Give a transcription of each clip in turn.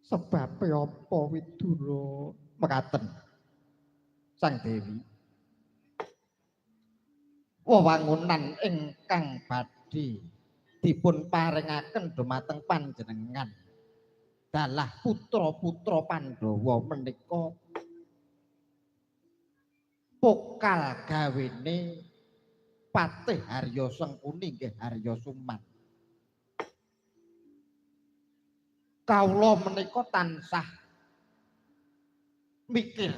Sebabe apa Widura? Mekaten. Sang Dewi. Wewangunan ingkang badhe dipun paringaken dumateng panjenengan dalah putra-putra Pandhawa menika pokal gawene Patih Harya Sengkuni nggih Harya Suman. Kawula menika tansah mikir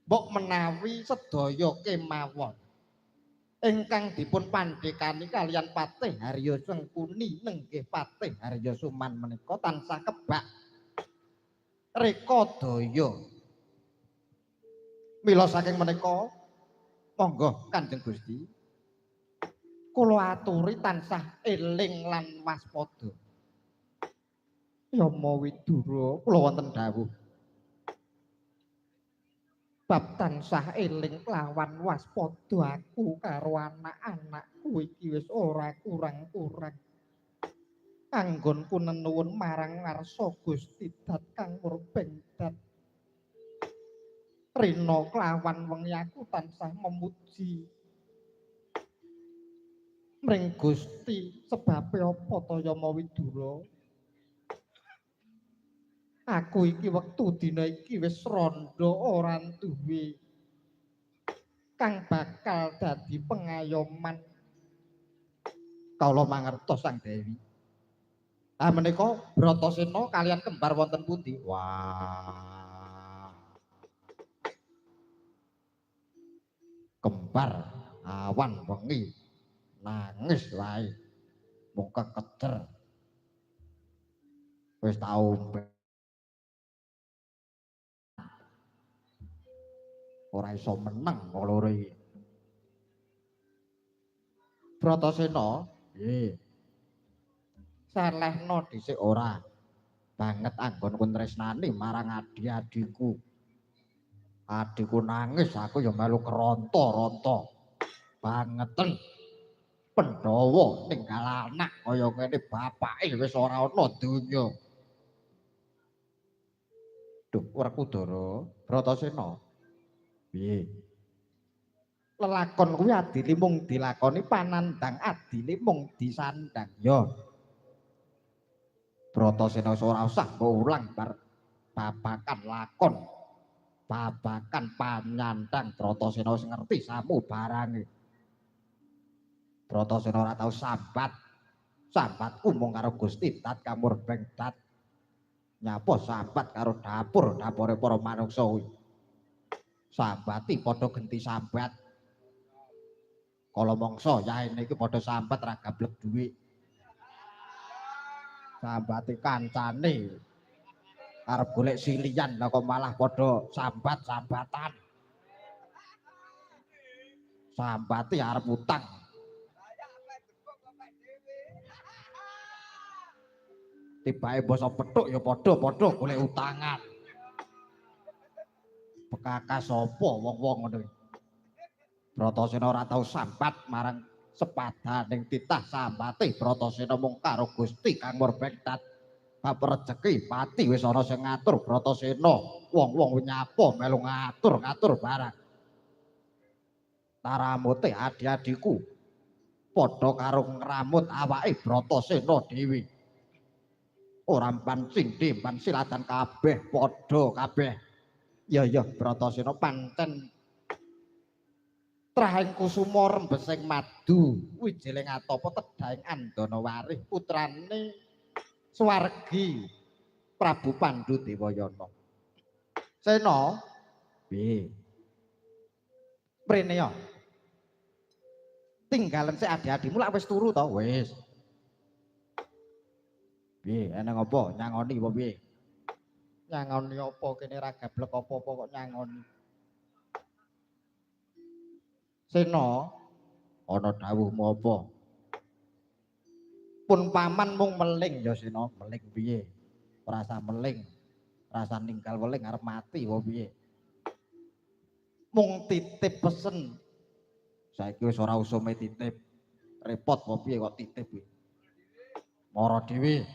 mbok menawi sedaya kemawon ingkang dipun pandhekani kalian Patih Harya Sengkuni nenggih Patih Harya Suman menika tansah kebak reka daya. Mila saking menika monggo Kanjeng Gusti kula aturi tansah eling lan waspada. Yama Widura, kula wonten dawuh. Bab tansah eling lawan waspada aku karo anak-anakku iki wis ora kurang-kurang. Anggonku nenuwun marang ngarsa Gusti Dat kang murbeng dat. Rina kelawan wengi aku tansah memuji mring Gusti. Sebabe apa to Yama Widura? Aku iki wektu dina iki wis randha ora duwe kang bakal dadi pengayoman. Kawula mangertos Sang Dewi. Ah menika Bratasena kalian kembar wonten pundi? Wah. Kembar awan wengi nangis wae mung kekejer. Wis tau ora iso meneng loro iki. Bratasena, nggih. Salehno dhisik ora banget anggonku tresnani marang adi-adiku. Adikku nangis aku ya melu keronto-ronto. Bangeten. Pandhawa ninggal anak kaya ngene bapake wis ora ana donya. Duh, Werkudara, Bratasena. Piye? Lelakon kuwi adile mung dilakoni, panandhang adile mung disandhang. Ya. Bratasena wis ora usah mbok ulang bar babakan lakon. Babakan panyandhang Bratasena wis ngerti samu barange. Bratasena ora tau sambat. Sambatku mung karo Gusti Dat Kamurbeng Dat. Nyapa sambat karo dapur, dapure para manungsa kuwi. Sambati padha genti sambat. Kala mangsa yaene iki padha sambat ra gablek dhuwit. Sambati kancane arep golek silian lah kok malah padha sambat-sambatan. Sambati arep utang. Tibake basa pethuk ya padha-padha golek utangan. Bekakas sapa wong-wong ngono iki. Bratasena ora tau sambat marang sepadaning titah sambate Bratasena mung karo Gusti Kang Murbeng Dat. Bab rejeki pati wis ana sing ngatur Bratasena. Wong-wong nyapa melu ngatur-ngatur barang. Taramute adi-adiku padha karo ngramut awake Bratasena dhewe. Ora mpan sindhe mpan silatan kabeh padha kabeh. Ya ya Bratasena pancen trahing kusuma rembesing madu wijiling atapa tedhaing andana warih putrane swargi Prabu Pandu Dewayana. Sena piye? Mrene ya. Tinggalen sik adi-adimu lak wis turu to? Wis. Piye eneng apa nyangoni apa piye? Nyangoni apa kene ra gablek apa-apa kok nyangoni. Sena ana dawuhmu apa? Pun paman mung meling ya Sena, meling piye? Rasa meling, rasa ninggal weling arep mati apa piye? Mung titip pesen. Saiki wis ora usume titip. Repot apa piye kok titip kuwi. Mara dhewe.